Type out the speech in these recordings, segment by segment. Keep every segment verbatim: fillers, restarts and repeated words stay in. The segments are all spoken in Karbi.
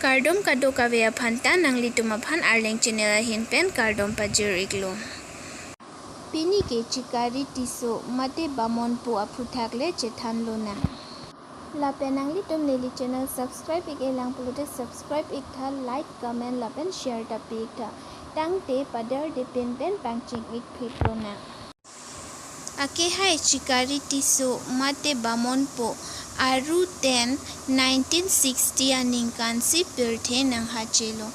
Kardom kadokave aphan ta, nanglitum aphan Arleng channel ahin pen kardom pajir iklo. Pini ke Chikari Tisso mate Bamonpo aphuthak le chethan lonang. Lapen nanglitum neli channel subscribe ik-e lang pulote subscribe iktha, like, comment lapen share ta pi iktha. Tangte padar de pin pen pangcheng ik phit lonang. Akehai Chikari Tisso mate Bamonpo aru ten nineteen sixty aningkan si pirthe nanghachelo.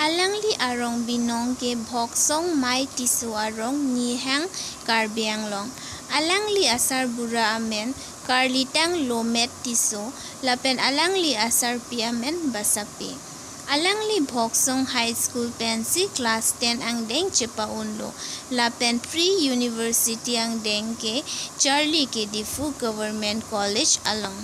Alangli arong binong ke Bhoksong Mai Tisso arong, Nihang, Karbi Anglong. Alangli asarbura amen Karlitang Lomet Tisso lapen alangli asarpi amen Basapi. Alangli Bhoksong High School pensi class ten angdeng chepa-unlo. Lapen pre-university angdeng ke charli ke Diphu Government College along.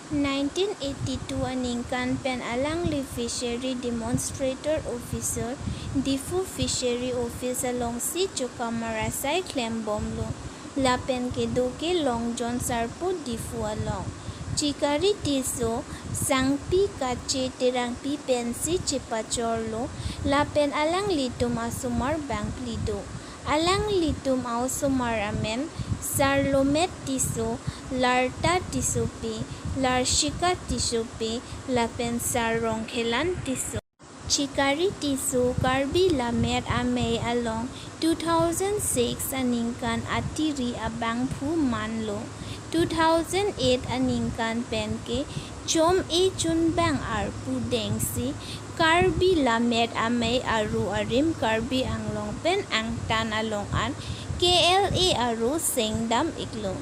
Nineteen eighty-two aningkan pen alangli Fishery Demonstrator Officer, Diphu Fishery Office alongsi chokamar asai klembomlo. Lapen kedo ke Long John Sarpo Diphu along. Chikari Tisso Sangpi Kache Terangpi pensi chepachorlo, lapen alanglitum asomar bangphli do. Alanglitum a-osomar amen Sar Lomet Tisso, Larta Tissopi, Larshika Tissopi, lapen Sar Rongkhelan Tisso. Chikari Tisso Karbi Lammet Amei along two thousand six aningkan atiri abangphu manlo. Two thousand eight aningkan pen ke chom-e chunbang arpu dengsi Karbi Lammet Amei aru arim Karbi Anglong pen angtan along an K L A aru sengdam iklo.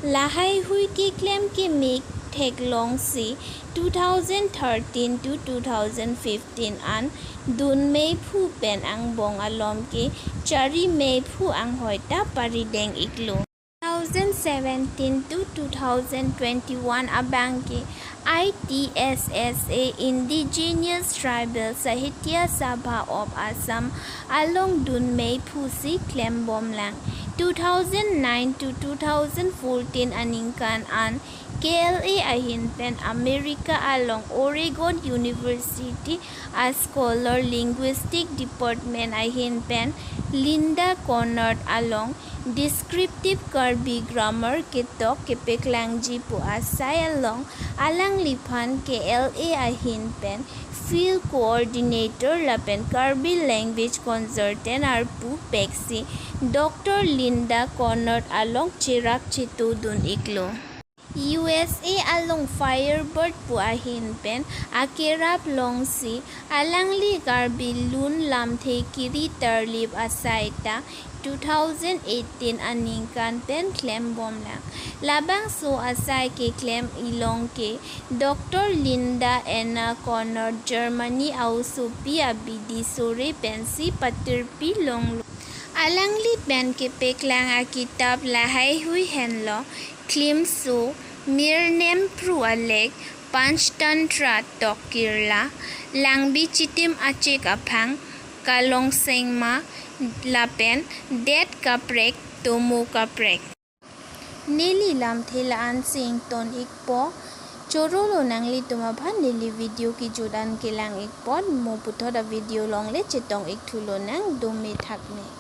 Lahaihui keklem kemek theklongsi two thousand thirteen to two thousand fifteen an dun meiphu pen angbong alom ke chari meiphu anghoi ta parideng iklo. Two thousand seventeen to two thousand twenty-one abang ke I T S S A Indigenous Tribal Sahitya Sabha of Assam along dun meiphu si klembomlang. Two thousand nine to two thousand fourteen aningkan an K L A ahin pen America along Oregon University a-scholar, Linguistic Department ahin pen Linda Conrad along Descriptive Karbi Grammar ketok kepaklangji pu asai along alangliphan K L A ahin pen Field Coordinator lapen Karbi Language Consultant arpu peksi Doctor Linda Conrad along cherap chetodun iklo. U S A along Firebird pu ahin pen akerap longsi alangli Karbi lun lamthe kiri tarlip asai ta two thousand eighteen aningkan pen klembomlang. Labangso asai keklem ilong ke Doctor Linda Anna Conrad Germany a-osopi abidi sore pensi patirpi longlo. Alangli pen kepaklang akitap lahaihui henlo, Klimso, Mirnem Pru Alek, Panchtantra Tokirla, Langbi Chitim Achik Aphang, Kalong Sengma, lapen Det Kaprek, Tomo Kaprek. Neli lamthe la-an si ington ikpo, chorolo nanglitum aphan neli video kejut an kelang ikpon, mo puthot a-video along le chetong ikthu lonang, dome thakme.